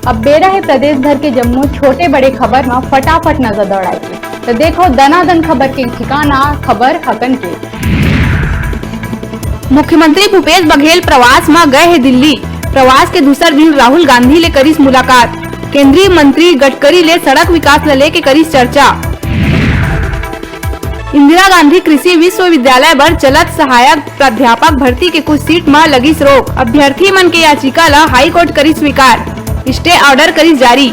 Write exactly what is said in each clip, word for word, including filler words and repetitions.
अब बेरा हे प्रदेश भर के जम्मो छोटे बड़े खबर म फटाफट नजर दौड़ाए के। त देखो दनादन खबर के ठिकाना, खबर हकन के। मुख्यमंत्री भूपेश बघेल प्रवास म गए हे दिल्ली। प्रवास के दूसर दिन राहुल गांधी ले करिस मुलाकात। केंद्रीय मंत्री गडकरी ले सड़क विकास ल लेके करिस चर्चा। इंदिरा गांधी कृषि विश्वविद्यालय बर चलत सहायक प्राध्यापक भर्ती के कुछ सीट म लगिस रोक। अभ्यर्थी मन के याचिका ल हाई कोर्ट करिस स्वीकार। स्टे ऑर्डर करिस जारी।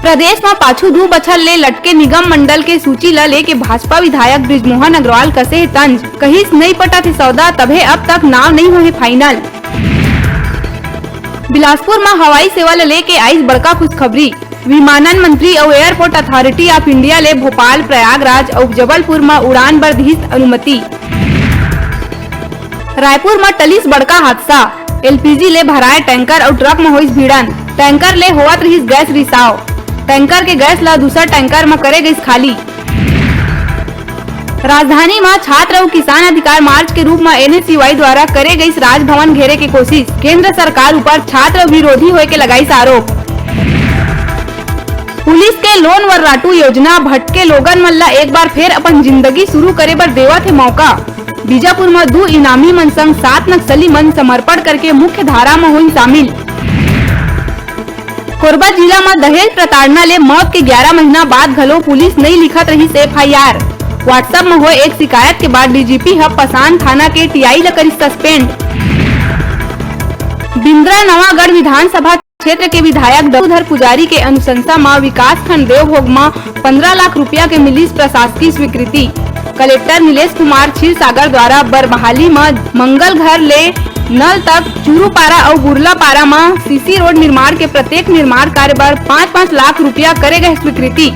प्रदेश म पाछू दू बछर ले लटके निगम मंडल के सूची ल लेके भाजपा विधायक बृजमोहन अग्रवाल कसे हे तंज। कहिस, नइ पटत हे सौदा, तभे अब तक नाव नइ होहे फाइनल। बिलासपुर म हवाई सेवा ल लेके आइस बड़का खुशखबरी। विमानन मंत्री अउ एयरपोर्ट अथॉरिटी ऑफ इंडिया ले भोपाल, प्रयागराज अउ जबलपुर म उड़ान बर दिहिस अनुमति। रायपुर म टलिस बड़का हादसा, एलपीजी ले भराए टैंकर अउ ट्रक म होइस भिड़न। टैंकर ले होवत रिहिस गैस रिसाव, टैंकर के गैस ल दूसर टैंकर म करे गइस खाली। राजधानी म छात्र अउ किसान अधिकार मार्च के रूप म एनएसयूआई द्वारा करे गइस राजभवन घेरे के कोशिश, केंद्र सरकार ऊपर छात्र विरोधी होए के लगाइस आरोप। पुलिस के लोन वर्राटू योजना भटके लोगन मन ल एक बार फेर अपन जिंदगी शुरू करे बर देवत हे मौका। बीजापुर म दू इनामी मन संग सात नक्सली मन समर्पण करके मुख्य धारा म होइन शामिल। कोरबा जिला म दहेज प्रताड़ना ले मौत के ग्यारा महीना बाद घलो पुलिस नइ लिखत रहिस एफआईआर। WhatsApp म होए एक शिकायत के बाद डीजीपी ह पसान थाना के टीआई ल करिस सस्पेंड। बिंद्रा नवागढ़ विधानसभा क्षेत्र के विधायक डॉक्टर पुजारी के अनुशंसा म विकासखंड देवभोग म पंद्रह लाख रुपया के मिलिस प्रशासकीय स्वीकृति। कलेक्टर नीलेश कुमार क्षीरसागर द्वारा बरबहाली म मंगल घर ले नल तक, चूरूपारा अउ बुरलापारा म सीसी रोड निर्माण के प्रत्येक निर्माण कार्य बर पाँच पाँच लाख रुपया करे गए स्वीकृति।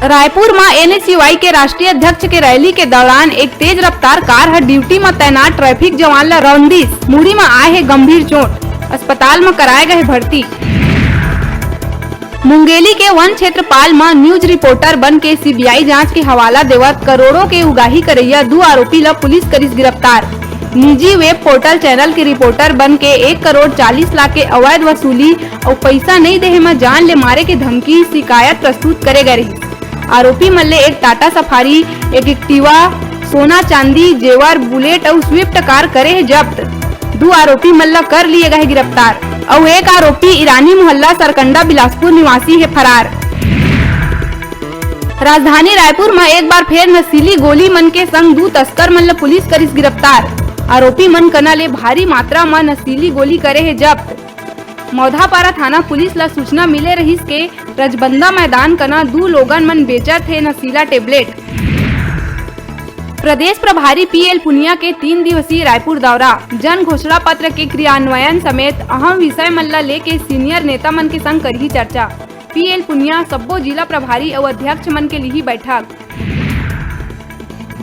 रायपुर म एनएसयूआई के राष्ट्रीय अध्यक्ष के रैली के दौरान एक तेज रफ्तार कार ह ड्यूटी म तैनात ट्रैफिक जवान ल रौंदिस। मुड़ी म आए हे गंभीर चोट, अस्पताल म कराए गए भर्ती। मुंगेली के वन क्षेत्रपाल म न्यूज रिपोर्टर बन के सीबीआई जांच के हवाला देवत करोड़ों के उगाही करइया दू आरोपी ल पुलिस करिस गिरफ्तार। निजी वेब पोर्टल चैनल के रिपोर्टर बन के एक करोड़ चालीस लाख के अवैध वसूली अउ पइसा नइ देहे म जान ले मारे के धमकी शिकायत प्रस्तुत करे गए रहिस। आरोपी मन ले एक टाटा सफारी, एक एक्टिवा, सोना चांदी, जेवर, बुलेट अउ स्विफ्ट कार करे हे जब्त। दू आरोपी मन ल कर लिए गए गिरफ्तार अउ एक आरोपी ईरानी मोहल्ला सरकंडा बिलासपुर निवासी हे फरार। राजधानी रायपुर म एक बार फेर नशीली गोली मन के संग दू तस्कर मन ल पुलिस करिस गिरफ्तार। आरोपी मन कना ले भारी मात्रा म नशीली गोली करे हे जब्त। मौधापारा थाना पुलिस ल सूचना मिले रहिस के रजबंदा मैदान कना दू लोगन मन बेचत हे नशीला टेबलेट। प्रदेश प्रभारी पीएल पुनिया के तीन दिवसीय रायपुर दौरा, जन घोषणा पत्र के क्रियान्वयन समेत अहम विषय मन ल लेके सीनियर नेता मन के संग करही चर्चा। पीएल पुनिया सब्बो जिला प्रभारी अउ अध्यक्ष मन के लिही बैठक।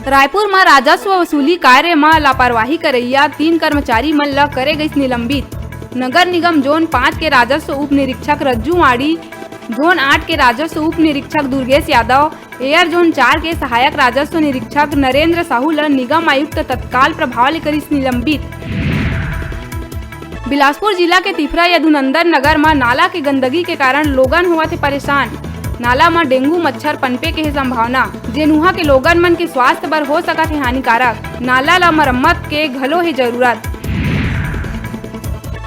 रायपुर म राजस्व वसूली कार्य म लापरवाही करइया तीन कर्मचारी मन ल करे गइस निलंबित। नगर निगम जोन पाँच के राजस्व उप निरीक्षक रज्जू माड़ी, जोन आठ के राजस्व उप निरीक्षक दुर्गेश यादव, एयर जोन चार के सहायक राजस्व निरीक्षक नरेंद्र साहू ल निगम आयुक्त तत्काल प्रभाव ले करिस निलंबित। बिलासपुर जिला के तिफरा यदुनंदन नगर म नाला के गंदगी के कारण लोगन होवत हे परेशान। नाला म डेंगू मच्छर पनपे के हे संभावना, जेन उहां के लोगन मन के स्वास्थ्य बर हो सकत हे हानिकारक। नाला ल मरम्मत के घलो हे जरूरत।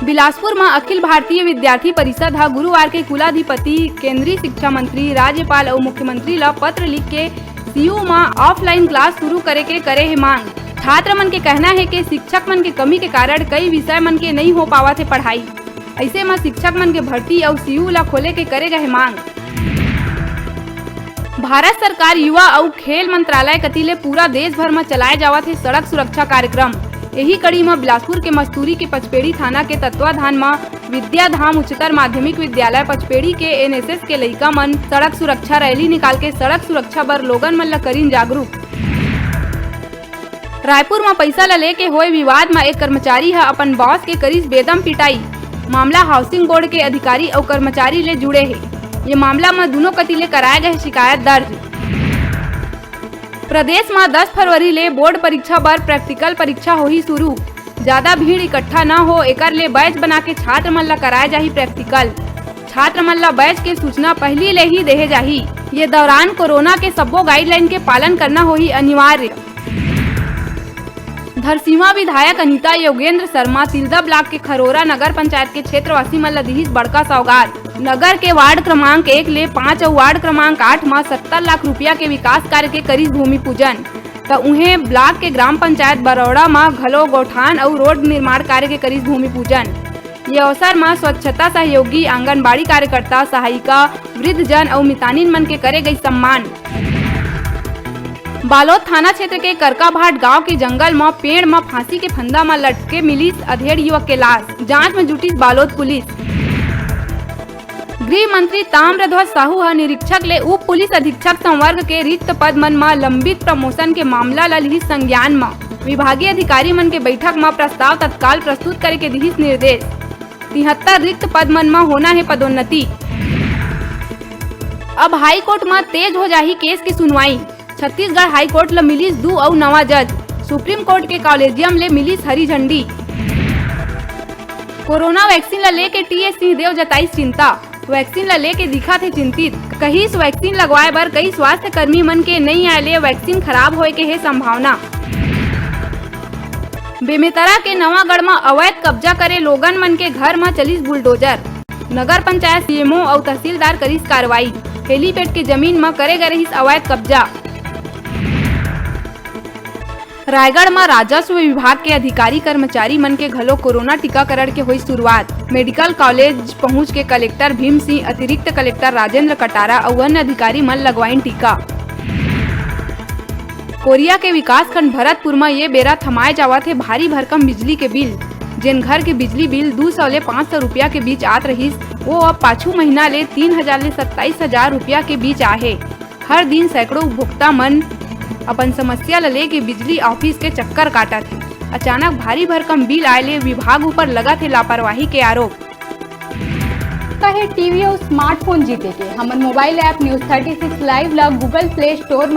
बिलासपुर म अखिल भारतीय विद्यार्थी परिषद ह गुरुवार के कुलाधिपति, केंद्रीय शिक्षा मंत्री, राज्यपाल अउ मुख्यमंत्री ल पत्र लिख के सीयू म ऑफलाइन क्लास शुरू करे के करे हे मांग। छात्र मन के कहना हे कि शिक्षक मन के कमी के कारण कई विषय मन के नइ हो पावत हे पढ़ाई। अइसे म शिक्षक मन के भर्ती अउ सीयू ल खोले के करे गए हे मांग। भारत सरकार युवा अउ खेल मंत्रालय कति ले पूरा देश भर म चलाए जावत हे सड़क सुरक्षा कार्यक्रम। एही कड़ी म बिलासपुर के मस्तूरी के पचपेड़ी थाना के तत्वाधान म विद्याधाम उच्चतर माध्यमिक विद्यालय पचपेड़ी के एनएसएस के लइका मन सड़क सुरक्षा रैली निकाल के सड़क सुरक्षा बर लोगन मन ल करिन जागरूक। रायपुर म पइसा ल लेके होए विवाद म एक कर्मचारी ह अपन बॉस के करिस बेदम पिटाई। मामला हाउसिंग बोर्ड के अधिकारी अउ कर्मचारी ले जुड़े हे। ये मामला म दूनों कति ले कराए गए शिकायत दर्ज। प्रदेश म दस फरवरी ले बोर्ड परीक्षा बर प्रैक्टिकल परीक्षा होही शुरू। ज्यादा भीड़ इकट्ठा न हो, एकर ले बैच बना के छात्र मन ल कराए जाही प्रैक्टिकल। छात्र मन ल बैच के सूचना पहिली ले ही देहे जाही। ये दौरान कोरोना के सब्बो गाइडलाइन के पालन करना होही अनिवार्य। धरसीवा विधायक अनिता योगेंद्र शर्मा तिल्दा ब्लॉक के खरोरा नगर पंचायत के क्षेत्रवासी मन ल दिहिस बड़का सौगात। नगर के वार्ड क्रमांक एक ले पाँच अउ वार्ड क्रमांक आठ म सत्तर लाख रुपया के विकास कार्य के करिस भूमि पूजन। त उहें ब्लॉक के ग्राम पंचायत बरौड़ा म घलो गौठान अउ रोड निर्माण कार्य के करिस भूमि पूजन। ये अवसर म स्वच्छता सहयोगी, आंगनबाड़ी कार्यकर्ता, सहायिका, वृद्ध जन अउ मितानिन मन के करे गई सम्मान। बालोद थाना क्षेत्र के करकाभाट गांव के जंगल म पेड़ म फांसी के फंदा म लटके मिलिस अधेड़ युवक के लाश। जांच म जुटिस बालोद पुलिस। गृह मंत्री ताम्रध्वज साहू ह निरीक्षक ले उप पुलिस अधीक्षक संवर्ग के रिक्त पद मन म लंबित प्रमोशन के मामला ल लिहिस संज्ञान म। विभागीय अधिकारी मन के बैठक म प्रस्ताव तत्काल प्रस्तुत करे के दिहिस निर्देश। तिहत्तर रिक्त पद मन म होना हे पदोन्नति। अब हाईकोर्ट म तेज हो जाही केस के सुनवाई। छत्तीसगढ़ हाईकोर्ट ल मिलिस दू अउ नवा जज। सुप्रीम कोर्ट के कॉलेजियम ले मिलिस हरी झंडी। कोरोना वैक्सीन ल लेके टीएस सिंहदेव जताइस चिंता। वैक्सीन ल लेके दिखत हे चिंतित। कहिस, वैक्सीन लगवाए बर कई स्वास्थ्य कर्मी मन के नइ आए ले वैक्सीन खराब होए के हे संभावना। बेमेतरा के नवागढ़ म अवैध कब्जा करे लोगन मन के घर म चलिस बुलडोजर। नगर पंचायत सीएमओ अउ तहसीलदार करिस कार्रवाई। हेलीपैड के जमीन म करे गए रहिस अवैध कब्जा। रायगढ़ म राजस्व विभाग के अधिकारी कर्मचारी मन के घलो कोरोना टीकाकरण के होई शुरुआत। मेडिकल कॉलेज पहुंच के कलेक्टर भीम सिंह, अतिरिक्त कलेक्टर राजेंद्र कटारा अउ अन्य अधिकारी मन लगवाइन टीका। कोरिया के विकासखंड भरतपुर म ये बेरा थमाए जावत हे भारी भरकम बिजली के बिल। जेन घर के बिजली बिल दू सौ ले पाँच सौ रुपया के बीच आत रहिस, वो अब पाछू महीना ले तीन हजार ले सत्ताईस हजार रुपया के बीच आहे। हर दिन सैकड़ों उपभोक्ता मन अपन समस्या ल लेके बिजली ऑफिस के चक्कर काटत हे। अचानक भारी भरकम बिल आए ले विभाग ऊपर लगत हे लापरवाही के आरोप। कहे टीवी अउ स्मार्टफोन जीते के हमन mobile app news thirty six live ला Google Play Store म